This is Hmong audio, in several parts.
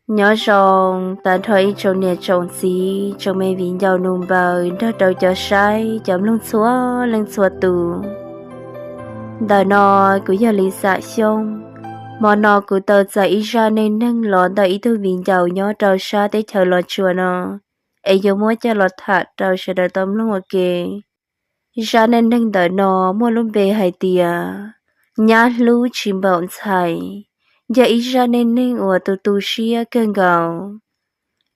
Nyob zoo tag nrho ib tsoom niam tsoom txiv, tsoom me viv ncaus nus npaws nrog rau cov saib cov mloog txhua leej txhua tus. Ntawm no kuv yog Lis Xam Xyooj. Hmo no kuv tau txais ib zaj neej neeg los ntawm ib tug viv ncaus nyob rau sab teb chaws Los Tsuas no, es yuav muab coj los tham rau sawv daws tau mloog ua ke. Zaj neej neeg ntawm no muaj lub npe hais tias nyab hlub tsis npaum ntxhais, yog ib zaj neej neeg uas tu tu siab kawg nkaus.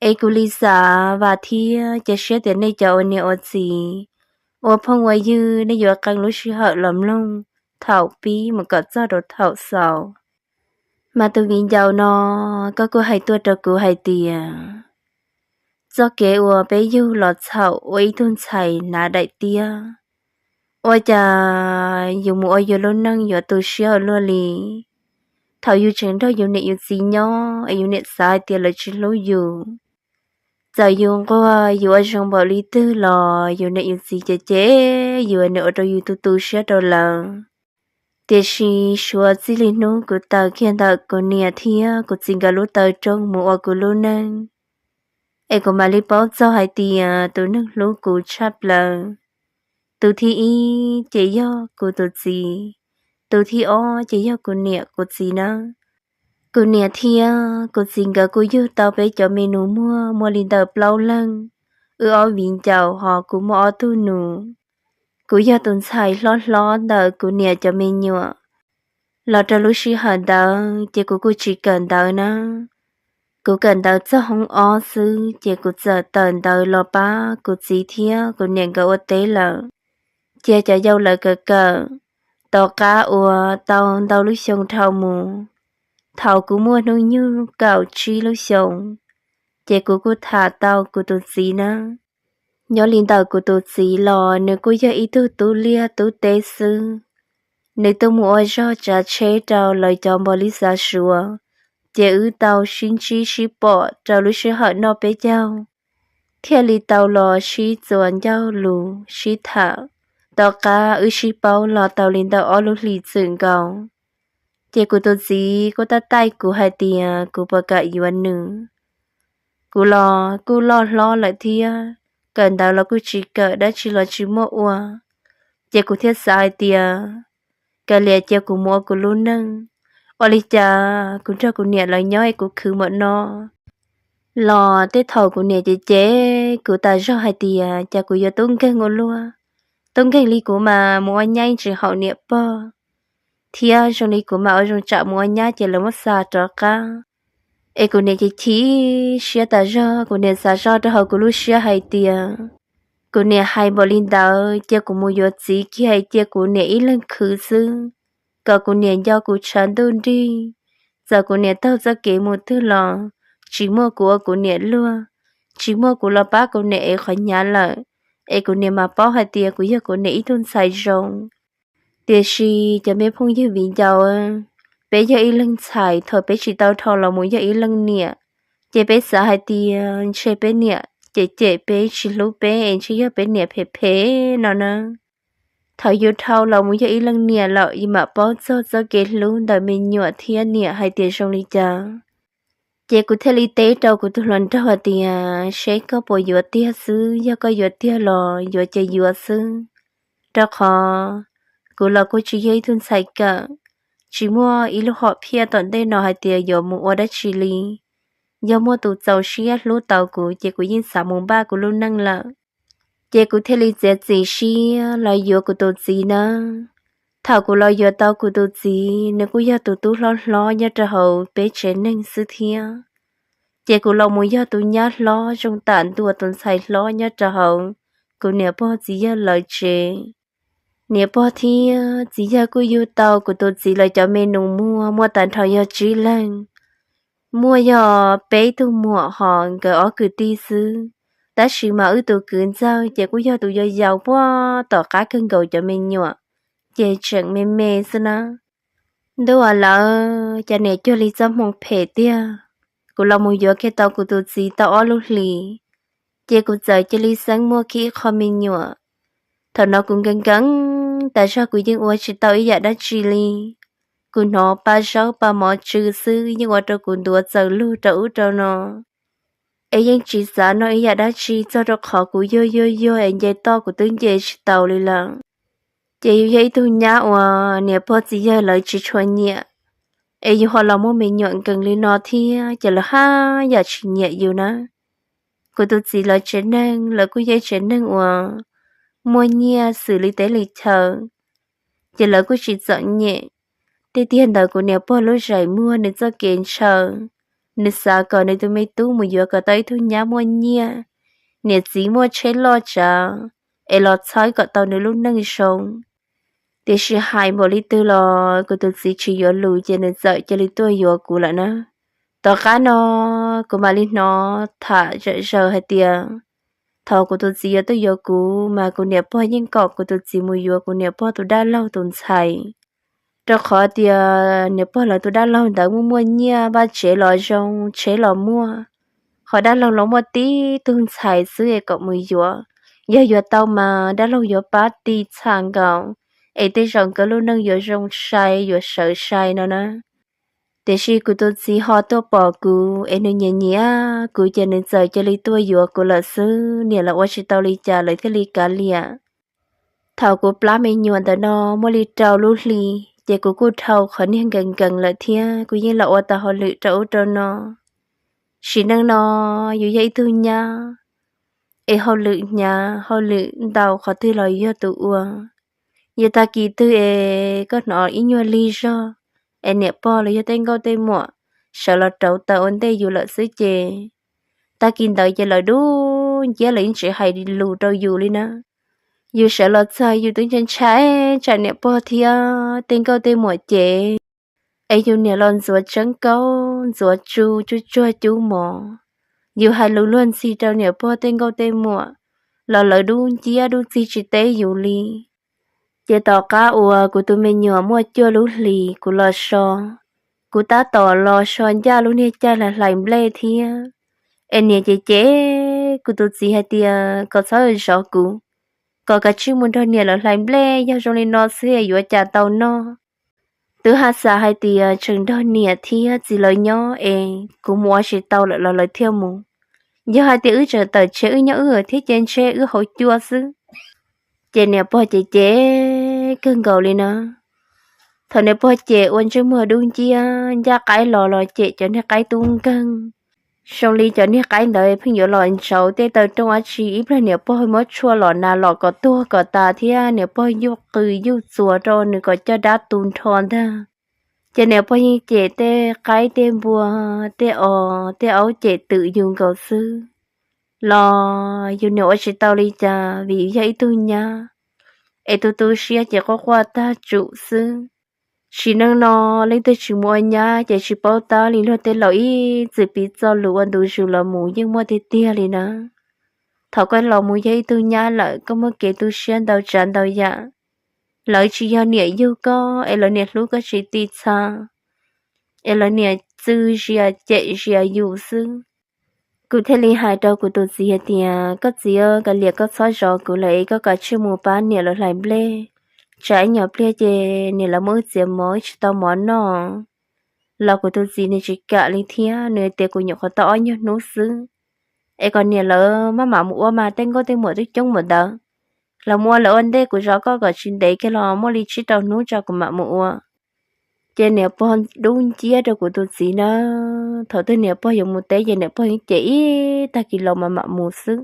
Es kuv Lis Xam vam thiab cia siab tias nej cov ua niam ua txiv, ua phooj ua ywg nej yuav qee lub sij hawm los mloog thaum pib mus kom txog rau thaum xaus. Mas tus viv ncaus no, koj kuj hais tuaj rau kuv hais tias txoj kev uas peb yug los txhaum ua ib tug ntxhais hnav daim tiab, ua cas yus mus ua yus lub neej yuav tu siab ua luaj li. Thaum yus tseem nrog yus niam yus txiv nyob es yus niam xav hais tias lawv tsis hlub yus, txawm yus nquag yus ua zoo npaum li twg los yus niam yus txiv cem cem yus, nws ua rau yus tu tu siab rau lawv. Tiam sis suav txij li hnub kuv tawm kiag ntawm kuv niam thiab kuv txiv nkawd lub taw rooj mus ua kuv lub neej, es kuv mam li paub txog hais tias tus neeg hlub kuv tshaj plaws, tus thib ib ces yog kuv tus txiv, tus thib ob ces yog kuv niam kuv txiv nawb. Kuv niam thiab kuv txiv nkawd kuj yug tau peb cov me nus muag muaj li ntawm plaub leeg, wb ob viv ncaus ho kuv muaj ob tug nus. Kuv yog tus ntxhais hlob hlob ntawm kuv niam cov me nyuam. Los rau lub sij hawm ntawd ces kuv kuj tsis kawm ntawv na. Kuv kawm ntawv txog hoob ob xwb ces kuv txawm tawm ntawv los pab kuv txiv thiab kuv niam nkawd ua teb lawm, cia cov yau lawv kawm kawm. Tom qab uas tau ntau lub xyoo dhau mus, thaum kuv muaj hnub nyoog kaum tsib lub xyoos, ces kuv kuj tham tau kuv tus txiv na. Nyob li ntawm kuv tus txiv los nws kuj yog ib tug tub liaj tub teb xwb. Nws tuaj mus ua zog tsav tsheb rau lawv cov npau li xav suav, ces wb tau sib ntsib sib pom rau lub sij hawm noj peb caug, thiaj li tau los sib txuas ncauj lus sib tham. Tom qab wb sib paub los tau li ntawm ob lub hlis txwm nkaus, ces kuv tus txiv kuj tab taij kuv hais tias kuv puas kam yuav nws. Kuv los kuj loj hlob lawm thiab, kawm ntawv los kuj tsis kawm, dab tsi los tsis muaj ua, ces kuv thiaj xav hais tias kav liam cia kuv mus ua kuv lub neej. Ua li cas kuv nrog kuv niam lawv nyob es kuv khwv mam no los tej thaum kuv niam cem cem kuv tas zog hais tias cas kuv yuav tub nkeeg ua luaj, tub nkeeg li kuv mas mus ua nyab tsis haum niam pog, thiab zoo li kuv mas ua zoo tsam mus ua nyab ces lawv muab xa rov qab. Es kuv niam ces chim siab tas zog, kuv niam xav zoj rau hauv kuv lub siab hais tias kuv niam hais npaum li ntawd cia kuv mus yuav txiv kiag cia kuv niam ib leeg khwv xwb, kom kuv niam nco kuv tshav ntuj nrig. Txawm kuv niam taug txoj kev mus twg los tsis muaj kuv ua kuv niam luag, tsis muaj kuv los pab kuv niam ev qhov hnyav lawm, es kuv niam mas paub hais tias kuv yog kuv niam ib tug ntxhais zoo. Tiam sis cov me phooj ywg viv ncaus, peb yog ib leeg ntxhais thaum peb tsis tau dhau los mus yog ib leej niam, ces peb xav hais tias ntshe peb niam cem cem peb tsis hlub peb es ntshe yog peb niam phem phem no na. Thaum yus dhau los mus yog ib leej niam lawm yus mam paub txog txoj kev hlub ntawm me nyuam thiab niam hais tias zoo li cas. Ces kuv thiaj li teb rau kuv tus hluas nraug hais tias seb koj puas yuav tiag xwb, yog koj yuav tiag los yuav ces yuav xwb. Rau qhov kuv los kuj tsis yog ib tug ntxhais kawm, tsis muaj ib lub hom phiaj tom ntej no hais tias yuav mus ua dab tsi li. Yog muaj tus txaus siab hlub tau kuv ces kuv yeej xav mus npaj kuv lub neej lawm. Ces kuv thiaj li txiav txim siab los yuav kuv tus txiv nawb. Thaum kuv los yuav tau kuv tus txiv, nws kuj yog tus tub hlob hlob nyob rau hauv peb tsev neeg xwb thiab. Ces kuv los mus yog tus nyab hlob zoo tam ntua, tus ntxhais hlob nyob rau hauv kuv niam pog txiv yawg lawv tsev. Niam pog thiab txiv yawg kuj yug tau kuv tus txiv lawv cov me nus muag muaj tag nrho yog tsib leeg. Muaj yog peb tug muam hos nkawd ob kwv tij xwb, tab sis mas wb tus kwv ntxawg ces kuj yog tus yau yau puag tom qab kawg nkaus cov me nyuam, ces tseem me me xwb na. Ntuj aw, lawv cov niam cuag li txoj hmoo phem tiag. Kuv los mus yuav kiag tau kuv tus txiv tau ob lub hlis, ces kuv txawm cia li xeeb muaj kiag ib qho me nyuam. Thaum no kuv nkees nkees tas zog, kuv yeej ua tsis tau ib yam dab tsi li. kuv hnov pa zaub pa mov tsw xwb yeej ua rau kuv ntuav txaws lug rau ub rau no. Es yeej tsis xav noj ib yam dab tsi txog rau qhov kuv yuag yuag yuag es nce toj kuv twb nce tsis taus li lawm. Ces yus yog ib tug nyab uas niam pog txiv yawg lawv tsis tshua nyiam, es yus ho los muaj me nyuam nkees li no thiab ces lawv haj yam tsis nyiam yus na. Kuv tus txiv lawv tsev neeg lawv kuj yog ib tsev neeg uas muaj nyiaj xws li teb li chaw, ces lawv kuj tsis txom nyem. Tiag tiag ntawd kuv niam pog lub zais muag nws txoj kev ntshaw, nws xav kom nws tus me tub mus yuav kom tau ib tug nyab muaj nyiaj, niam txiv muaj tsheb loj tsav, es los txhawb kom tau nws lub neej zoo. Tiam sis hais npaum li twg los kuv tus txiv tsis yuav lus ces nws txawm cia li tuaj yuav kuv lawm na. Tom qab no kuv mam li hnov tham zom zaws hais tias thaum kuv tus txiv yuav tuaj yuav kuv mas kuv niam pog yeej kom kuv tus txiv mus yuav kuv niam pog tus dab laug tus ntxhais, rau qhov tias niam pog lawv tus dab laug ntawd muaj muaj nyiaj, vaj tsev los zoo, tsheb los muaj, ho dab laug los muaj tib tug ntxhais xwb es kom mus yuav. Yog yuav tau mas dab laug yuav pab ti txha nkaus, es tej zaum nkawd lub neej yuav zoo sai yuav sawv sai no na. Tiam sis kuv tus txiv ho tuaj pom kuv es nws nyiam nyiam kuv ces nws txawm cia li tuaj yuav kuv lawm xwb, niam lawv ua tsis tau li cas lawv thiaj li kav liam. Thaum kuv plab me nyuam ntawm no muaj li rau lub hli, ces kuv kuj dhau qhov niag nkees nkees lawm thiab kuv yeej los ua tau hauj lwm rau ub rau no. Sim neej no yus yog ib tug nyab, es hauj lwm hnyav hauj lwm ntau qhov twg los yog tus ua. Yog tag kis twg es koj hnov ib nyuag lig zog, es niam pog los yog tej nkauj tej muam sawv los rauv taws ua ntej yus lawm xwb ces tag kis ntawd ces lawv dub nciab lawv yeej tsis hais lus rau yus li na. Yus sawv los txog yus twb ntshai ntshai tsam niam pog thiab tej nkauj tej muam cem, es yus niam los ntxuav tseeb kaub ntxuav tsu tsuj tsuag cub mov. Yus hais lus luag ntxhi rau niam pog tej nkauj tej muam los lawv dub nciab dub nciab tsis teb yus li. Ces tom qab uas kuv tus me nyuam muaj cuaj lub hlis kuv los so, kuv tab tom los so ncaj lub niag caij hlais nplej thiab, es niam ces cem kuv tus txiv hais tias kom txhob zov kuv, kom kav tsij mus nrog niam lawv hlais nplej, yog zoo li no xwb yuav cas tau noj. Twb haj xav hais tias tseem nrog niam thiab txiv lawv nyob es kuv mus ua tsis tau lawm los lawv thiaj mus. Yog hais tias wb tseem tawm tshiab wb nyob wb thiab ces ntshe wb hauv cua xwb. Ces niam pog ces cem kawg nkaus li na. Thaum niam pog cem ua ntsej muag dub nciab ncaj qaib los los cem cov niag qaib tub nkeeg. Zoo li cov niag qaib ntawd pheej yuav los ntsauv tej taw rooj dab tsi ib pliag niam pog muab tshuaj los nas los kom tuag kom tas thiab niam pog yuj qws yuj txuas rau nws kom caj dab tu nrho ntag. Ces niam pog yeej cem tej qaib tej npua, tej os tej aub cem twm yus nkaus xwb los yus niam ua tsis tau li cas vim yus yog ib tug nyab, es tu tu siab ces quaj quaj tag tsum xwb. Sim neej no leej twg tsis mus ua nyab ces tsis paub tab li luag tej laus ib txwm piv txoj lus ua ntu zus los mus yeej muaj tiag tiag li na. Thaum koj los mus yog ib tug nyab lawm koj muaj kev tu siab ntau tsav ntau yam. Lawv tsis yog niam yug koj es lawv niam hlub koj tsis ti txha, es lawv niam txwv zias cem zias yus xwb. Kuv thiaj li hais rau kuv tus txiv hais tias koj txiv, kav liam koj txhob zov kuv lawm es koj kav tsij mus pab niam lawv hlais nplej, tsam ib nyuag pliag ces niam lawv muab wb txiav mov wb tsis tau mov noj. Los kuv tus txiv nws tsis kam li thiab nws tias kuv nyuam qhuav tau ob nyuag hnub xwb, es kom niam lawv maj mam mus ua mas tej nkauj tej muam twb coob mus ntawd. Los mus ua lawv ua ntej kuv zov koj kom tsis ntev kiag los muaj li tsib rau hnub tso kuv mam mus ua. Ces niam pog dub nciab rau kuv tus txiv na. Thaum twg niam pog yuav mus teb ces niam pog yeej cem ib tag kis los mas mam mus xwb.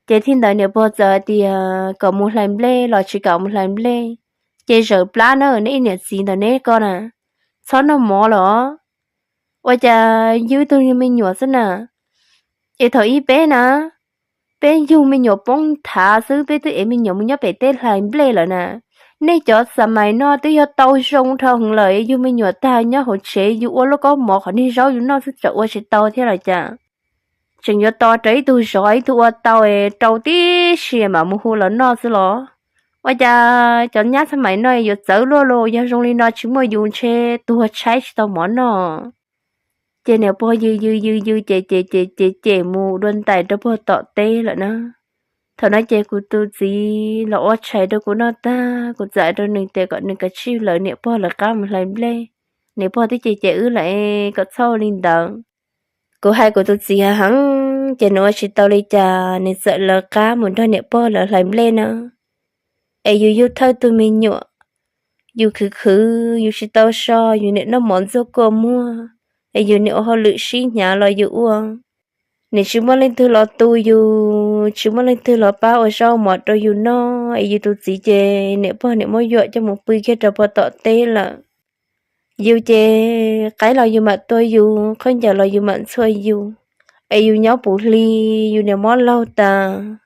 Ces thaum ntawd niam pog txawm hais tias kom mus hlais nplej los tsis kam mus hlais nplej, ces zawm plab na neb ib niam txiv ntawm neb ko na, txhob noj mov los ua cas yug tug me nyuam xwb na. Es thaum ub peb na, peb yug me nyuam poob thav xwb peb twb ev me nyuam mus nyob pem teb hlais nplej lawm na. Nej cov xa mais no twb yog tau zoo dhau heev lawm, yug me nyuam tag nyob hauv tsev yus ua lub kaub mov qhov niag zaub yus noj xwb tsam ua tsis tau thiab los cas. Tseem yuav tos rau ib tug zov ib tug ua tau rau tib si mam mus hu los noj xwb los. Ua cas cov nyab xa mais no yuav txawv luaj los yog zoo li no tsis muaj yus ntshe tuag tshaib tsis tau mov noj. Ces niam pog yws yws yws yws ces ces ces ces ces mus dua ntais rau pog tom teb lawm na. Thaum no ces kuv tus txiv los ua tshais rau kuv noj tag kuv txawm rau nws tias kom nws kav tsij lawv niam pog lawv qab mus hlais nplej. niam pog twb cem cem wb lawm kom txhob ua li ntawd. Kuv hais kuv tus txiv heev heev ces nws ua tsis tau li cas, nws txawm lawv qab mus nrog niam pog lawv hlais nplej na. Es yus yug thawj tug me nyuam, yus khwv khwv yus tsis tau so, yus niam noj mov ntxuag kua muag, es yus niam ua hauj lwm sib hnyav los yus ua. Nws tsis muaj leej twg los tu yus, tsis muaj leej twg los pab ua zaub mov rau yus noj, es yus tus txiv ces niam pog niam muab yuam coj mus pw kiag rau puag tom teb lawm. Yus ces qaib los yus mam tua yus, khaub ncaws los yus mam ntxhua yus, es yus nyob puv hli, yus niam mob laug tas.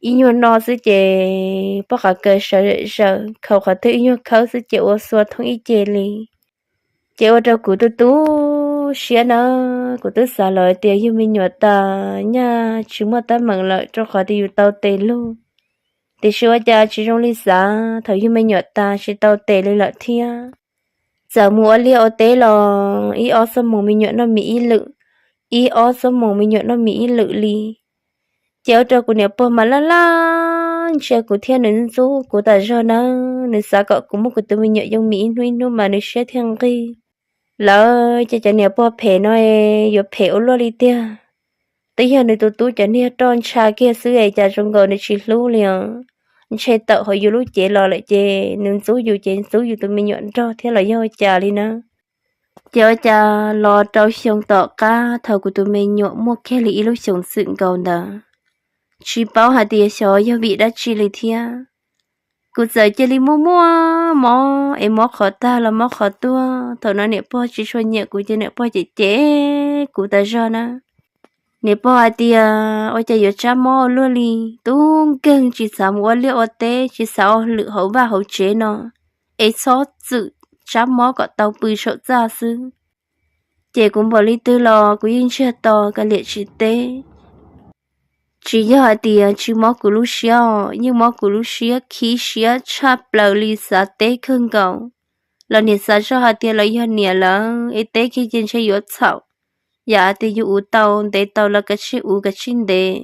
Ib nyuag no xwb ces poj qav kaws sawv zaws khaus qhov twg ib nyuag khawb xwb ces ua xua thoob ib ce li. Ces ua rau kuv tu tu siab na, kuv twb xav lawm tias yug me nyuam tas nyaj tsis muaj teeb meem lawm rau qhov tias yus tau tes lug. Tiam sis ua cas tsis zoo li xav, thaum yug me nyuam tas tsis tau tes li lawm thiab. Txawm mus ua liaj ua teb los ib ob xuab moos me nyuam noj mis ib lwm, ib ob xuab moos me nyuam noj mis ib lwm li. Ces ua rau kuv niam pog mas laj laj ntsia kuv thiab nws ntxub kuv tas zog nawb. Nws xav kom kuv muab kuv tus me nyuam yoo mis ib hnub ib hnub mas nws siab thiaj nqig. Lawv ces cov niam pog phem no yuav phem ua luaj li tiag. Twb yog nws tus tub cov niag roj ntsha kiag xwb es cas zoo nkaus nws tsis hlub li os. Ntshe tawm hauv yus lub cev los lawm ces nws ntxub yus ces ntxub yus tus me nyuam nrog thiab los yog ua cas li na. Ces ua cas los rau xyoo tom qab thaum kuv tus me nyuam muaj kiag li ib lub xyoos txwm nkaus ntawd, tsis paub hais tias xyov yog vim dab tsi li thiab. Kuv txawm cia li muaj muaj mob es mob qhov tag los mob qhov tuaj. Thaum no niam pog tsis tshua nyiam kuv ces niam pog cem cem kuv tas zog na. Niam pog hais tias ua cas yuav tsab mob ua luaj li, tub nkeeg tsis xav mus ua liaj ua teb, tsis xav ua lwm hauv vaj hauv tsev no, es txhob txwm tsab mob kom tau pw saum txaj xwb. Ces kuv npaum li twg los kuv yeej ntsiag to kav liam tsis teb. Tsis yog hais tias tsis mob kuv lub siab os, yeej mob kuv lub siab, khib siab tshaj plaws li, xav teb kawg nkaus. Los niam xav zoj hais tias lawv yog niam lawv es teb kiag ces ntshe yuav txhaum, yam hais tias yus ua tau ntev tau lawv kav tsij ua kav tsij ntev.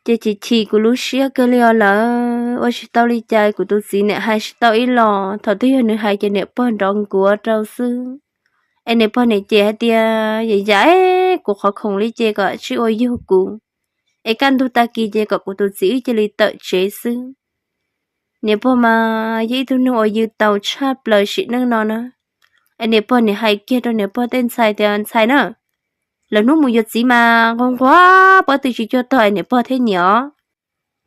Ces chim chim kuv lub siab kawg li os lawv, ua tsis tau li cas, kuv tus txiv niam hais tsis tau ib los, thaum twg yog nws hais ces niam pog nrov nkuav rau xwb. Es niam pog niam cem hais tias yam yam kuv qhov khoom li ces kom tsij ua yug kuv, es kaj ntug tag kis ces kom kuv tus txiv wb cia li tawm tsev xwb. Niam pog mas yog ib tug neeg uas yws taus tshaj plaws sim neej no na. Es niam pog niam hais kiag rau niam pog tej ntxhais tias ntxhais na, lawv hnub mus yuav txiv mas nquag nquag pob tw tsis cuag tog es niam pog thiaj nyiam os.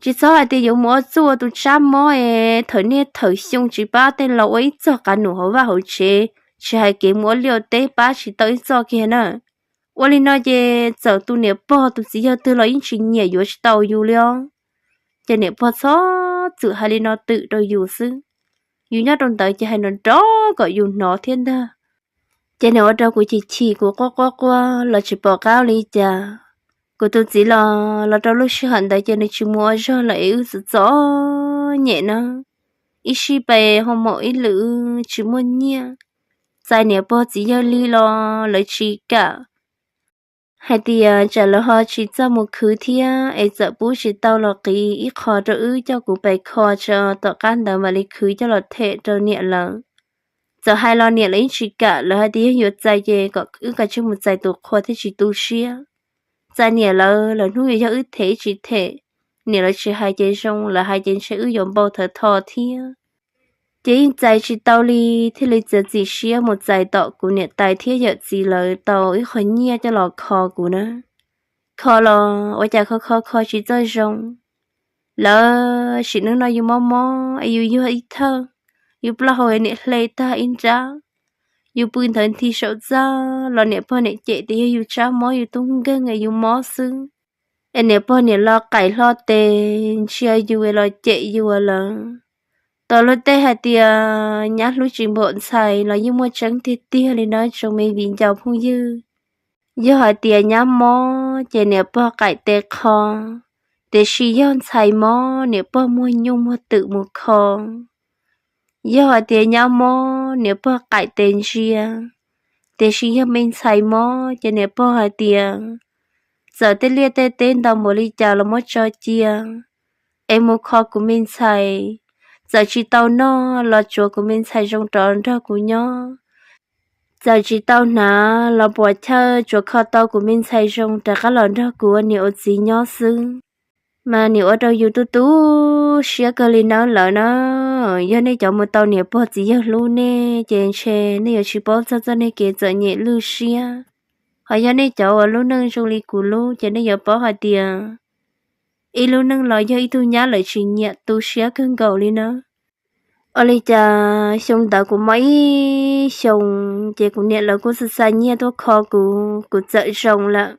Tsis txhob hais tias yuav mus ua txuj ua tus tsab mob es thawm niaj thawm xyoo tsis pab tej laus ua ib txog qab num hauv vaj hauv tsev, tsis hais kev mus ua liaj ua teb pab tsis tau ib txoj kiag na. Ua li no ces txawm tus niam pog tus txiv yawg twg los yeej tsis nyiam yuav tsis tau yus li os. Ces niam pog txhob txwm hais li no twm rau yus xwb. Yus nyob rau ntawd ces hais nrov nrov kom yus hnov thiab ntag. Ces niam ua rau kuv chim chim kuv quaj quaj quaj los tsis pom qab li cas. Kuv tus txiv los los rau lub sij hawm ntawd ces nws tsis mus ua zog lawm es wb txom txom nyem na. Ib sij pes hoo maum ib lwm tsis muaj nyiaj, txais niam pog txiv yawg li los lawv tsis kam, hais tias tsam lawv ho tsis txawj mus khwv thiab es txawm pub tsis tau los qiv ib qho rau wb coj kuv pes kho tso, tom qab ntawd mam li khwv coj los them rau niam lawv. Txawm hais los niam lawv yeej tsis kam, lawv hais tias yog yuav txais ces kom wb kav tsij mus txais tus qhua thiaj tsis tu siab. Txais niam lawv, lawv hnub yuav yog wb them ib tsis them, niam lawv tsis hais ces zoo, lawv hais ces ntshe wb yuav npau thawv tho thiab. Ces yeej txais tsis tau li, thiaj li txiav txim siab mus txais tom kuv niam tais thiab yawm txiv lawv tau ib qho nyiaj coj los kho kuv na. Kho los ua cas kho kho kho tsis txawj zoo. Lawv sim neej no yus mob mob es yus yuag ib thawj, yus plaub hau niam hle tag ib nrab, yus pw nthawv nthi saum txaj los niam pog niam cem tias yog yus tsab mob yus tub nkeeg es yus mob xwb. Es niam pog niam los qaim hlo tes ntsia yus los cem yus lawm. Tos luag tej hais tias nyab hlub tsis npaum ntxhais los yeej muaj tseeb tiag tiag li na tsoom me viv ncaus phooj ywg. Yog hais tias nyab mob ces niam pog qaim tes qho, tiam sis yog ntxhais mob niam pog muag nyuj muag twm mus kho. Yog hais tias nyab mob niam pog qaim tes ntsia, tiam sis yog me ntxhais mob ces niam pog hais tias txawm tej liaj tej teb ntau npaum li cas los muab tso cia es mus kho kuv me ntxhais. Txawm tsis tau noj los tsuav kuv me ntxhais zoo rov nrog kuv nyob, Txawm tsis tau hnav los puas chawj tsuas kho tau kuv me ntxhais zoo rov qab los nrog kuv ua niam ua txiv nyob xwb, mas nim ua rau yus tu tu siab kawg li nawb lawm na. Yog nej cov mus tau niam pog txiv yawg hlub nej ces ntshe nej yuav tsis paub txog txoj nej kev txom nyem lwj siab. Ho yog nej cov uas lub neej zoo li kuv lub ces nej yuav paub hais tias ib lub neej los yog ib tug nyab lawm tsis nyiam tu siab kawg nkaus li na. Ua li cas xyoo ntawd kuv mob ib xyoo, ces kuv niam lawv kuj xa xa nyiaj tuaj kho kuv, kuv txawm zoo lawm.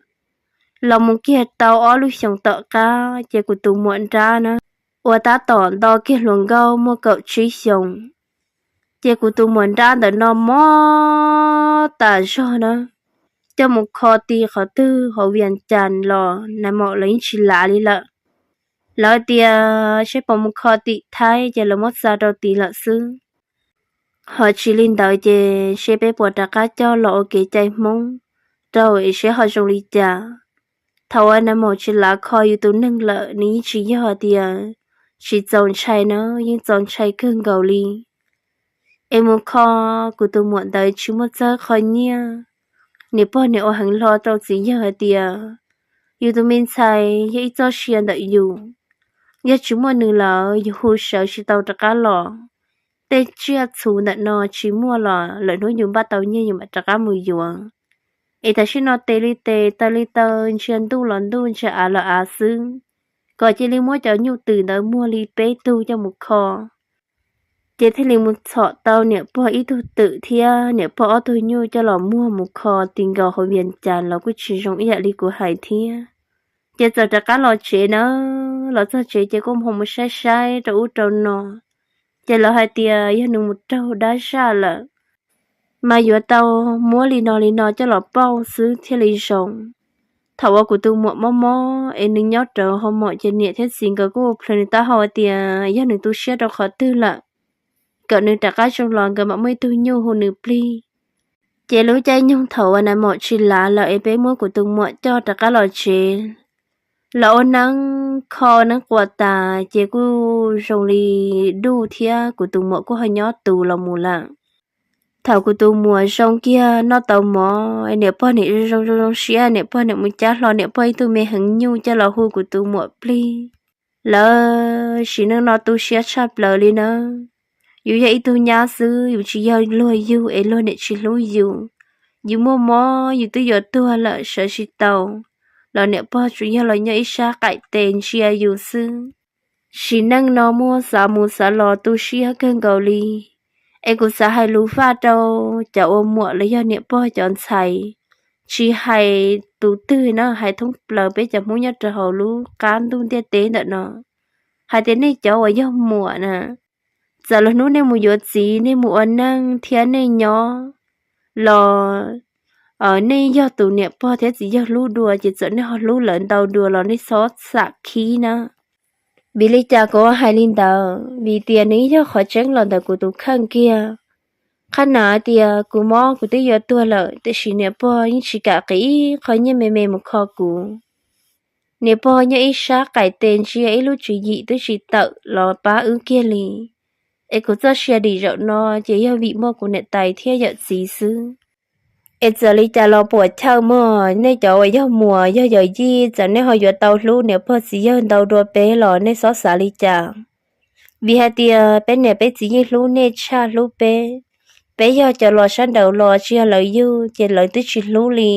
Los mus kiag tau ob lub xyoos tom qab ces kuv tus muam nrab na, uas tab tom nto kiag hluas nkauj muaj kaum tsib xyoos, ces kuv tus muam nrab ntawm no mob tas zog na, coj mus kho ti qhov twg hauv Vias Cas los nais maum lawv yeej tsis lav li lawm. Lawv tias seb puas mus kho tim Thaib ces lawv muab xa rau tid lawm xwb. Ho tsis li ntawd ces seb peb puas rov qab coj los ua kev cai Hmoob rau es seb ho zoo li cas. Thaum uas nais maum tsis lav kho yus tus neeg lawm nws yeej tsis yog tias tsis txaus ntshai na, yeej txaus ntshai kawg nkaus li. Es mus kho, kuv tus muam ntawd tsis muaj txawj qhov nyiaj. Niam pog niam ua heev hlo rau txiv yawg hais tias yus tus me ntxhais yog ib txoj sia ntawm yus, yog tsis muaj nws lawm yus hu sawv tsis tau rov qab los. Tej tsiaj txhu ntawm no tsis muaj los lwm hnub yus npaj tau nyiaj yus mam rov qab mus yuav. Es tam sim no tes li tes, taw li taw, ntsia ntuj los ntuj, ntsia av los av xwb, kom cia li muab cov nyuj twm ntawd muag li peb tug coj mus kho. Ces thiaj li mus txhom tau niam pog ib tug twm thiab niam pog ob tug nyuj coj los muag mus kho ti nkaus hauv Vias Cas los kuj tsis zoo ib yam li kuv hais thiab. Ces txawm rov qab los tsev na, los txog tsev ces kuj ho mus saib saib rau ub rau no, ces lawv hais tias yog nws mus raug dab zaj lawm, mas yuav tau muab li no li no coj los pauj xwb thiaj li zoo. Thaum uas kuv tus muam mob mob es nws nyob rawv hauv mom ces niam thiab txiv nkawd kuj plhws nws taub hau tias yog nws tu siab rau qhov twg lawm, kom nws rov qab zoo los nkawd mam muaj ib tug nyuj hu nws plig. Ces lub caij nyoog thaum uas nais maum tsis lav lawm es peb muab kuv tus muam coj rov qab los tsev los ua neeb kho neeb quas tas ces kuj zoo li duj thiab kuv tus muam kuj ho nyob tus los mus lawm. Thaum kuv tus muam zoo kiag noj tau mov, niam pog niam zoo zoo zoo siab, niam pog niam mus cab hlo niam pog ib tug me heev nyuj coj los hu kuv tus muam plig. Lawv sim neej no tu siab tshaj plaws li nawb. Yus yog ib tug nyab xwb, yus tsis yog luag yug es luag niam tsis hlub yus. Yus muaj mob yus twb yuav tuag lawm sawv tsis tau, los niam pog tsuas yog los nyob ib sab qaim tes ntsia yus xwb. Sim neej no muaj xav mus xav los tu siab kawg nkaus li. Es kuv xav hais lus faj rau cov ua muam los yog niam pog cov ntxhais, tsis hais tus twg na, hais thoob plaws peb cov Hmoob nyob rau hauv lub qab ntuj ntiaj teb ntawm no, hais tias nej cov uas yog muam na, txawm lwm hnub nej mus yuav txiv, nej mus ua neej thiab nej nyob los nej yog tus niam pog thiab txiv yawg hlub dua ces txawm nej ho hlub lawv ntau dua los nej txhob xam khib na. Vim li cas kuv hais li ntawd? Vim tias nws yog qhov tseeb los ntawm kuv tus kheej kiag. Qhab na tias kuv mob kuv twb yuav tuag lawm tiam sis niam pog yeej tsis kam qiv ib qho nyiaj me me mus kho kuv. Niam pog nyob ib sab qaim tes ntsia ib lub tswv yim twb tsis tawm los pab wb kiag li. Es kuv txoj sia dim zaum no ces yog vim muaj kuv niam tais thiab yawm txiv xwb. Es txawm li cas los puam chawj mog, nej cov uas yog muam yog yawm yij, txawm nej ho yuav tau hlub niam pog txiv yawg ntau dua peb los nej txhob xav li cas. Vim hais tias peb niam peb txiv yeej hlub nej tshaj hlub peb. Peb yog cov los sab nraud los tsis yog lawv yug ces lawv twb tsis hlub li.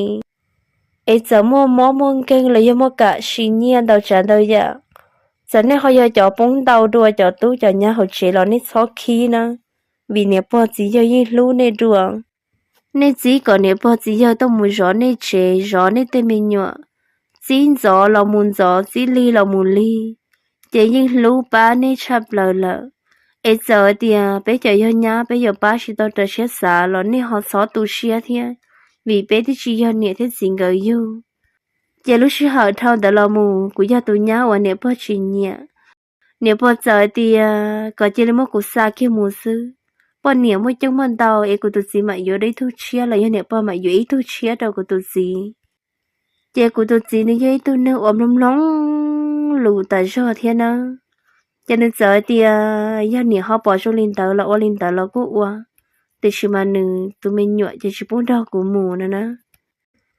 Es txawm muaj mob muaj nkeeg los yog muaj kam sim nyiaj ntau tsav ntau yam, txawm nej ho yog cov poob ntau dua cov tub cov nyab hauv tsev los nej txhob khib na, vim niam pog txiv yawg yeej hlub nej dua. Nej txib kom niam pog txiv yawg tuaj mus zov nej tsev zov nej tej me nyuam, txib ntxov los mus ntxov, txib lig los mus lig, ces yeej hlub pab nej tshaj plaws lawm. Es txawm tias peb cov yog nyab peb yuav pab tsis tau raws siab xav los nej ho txhob tu siab thiab, vim peb twb tsis yog niam thiab txiv nkawd yug. Ces lub sij hawm dhau ntawd los mus kuv yog tus nyab uas niam pog tsis nyiam. Niam pog txawm tias kom cia li muab kuv xa kiag mus xwb, poj niam muaj coob muaj ntau es kuv tus txiv mam yuav ib tug tshiab los yog niam pog mam yuav ib tug tshiab rau kuv tus txiv. Ces kuv tus txiv nws yog ib tug neeg uas mloog mloog lus tas zog thiab nawb. Ces nws txawm tias yog niam ho pom zoo li ntawd los ua li ntawd los kuj ua, tiam sis mas nws tus me nyuam ces tsis pub nrog kuv mus no na.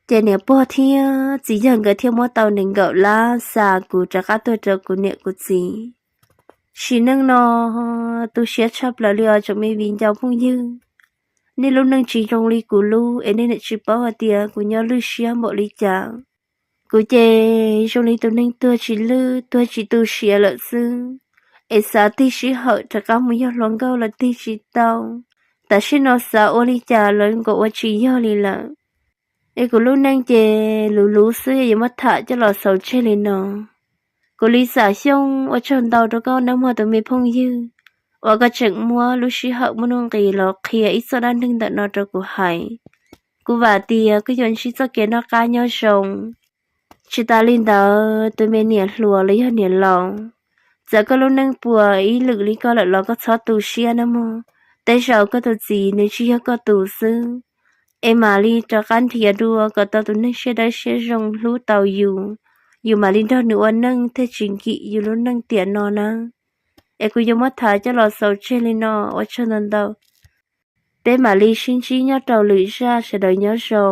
Ces niam pog thiab txiv yawg nkawd thiaj muab tau nees nkaum lab xa kuv rov qab tuaj rau kuv niam kuv txiv. Sim neej no tu siab tshaj plaws li os tsoom me viv ncaus phooj ywg. Nej lub neej tsis zoo li kuv lub es nej niam tsis paub hais tias kuv nyob lwj siab npaum li cas. Kuv ces zoo li tus neeg tuag tsis lwj tuag tsis tu siav lawm xwb, es xav tig sij hawm rov qab mus yog hluas nkauj los tig tsis tau. Tam sim no xav ua li cas los nkaus ua tsis yog li lawm. Es kuv lub neej ces luv luv xwb yuav muab tham coj los xaus tseg li no. Kuv Lis Xam Xyooj ua tsaug ntau rau koj nawb mog tus me phooj ywg, uas koj tseem muab lub sij hawm muaj nuj nqis los qhia ib txoj dab neeg ntawm no rau kuv hais. Kuv vam tias koj yuav ntsib txoj kev noj qab nyob zoo. Tsis tas li ntawd tus me niam hluas los yog niam laus, txawm koj lub neej puas ib lwm li koj lawm los koj txhob tu siab nawb mog. Tej zaum koj tus txiv nws tsis yog koj tus xwb, es mam li rov qab nrhiav dua kom tau tus neeg siab dawb siab zoo hlub tau yus, yus mam li nrog nws ua neej thiaj tsis nkim yus lub neej tiam no nawb. Es kuv yuav muab tham coj los xaus tseg li no, ua tsaug ntau ntau. Peb mam li sib ntsib nyob rau lwm zaj, sawv daws nyob zoo.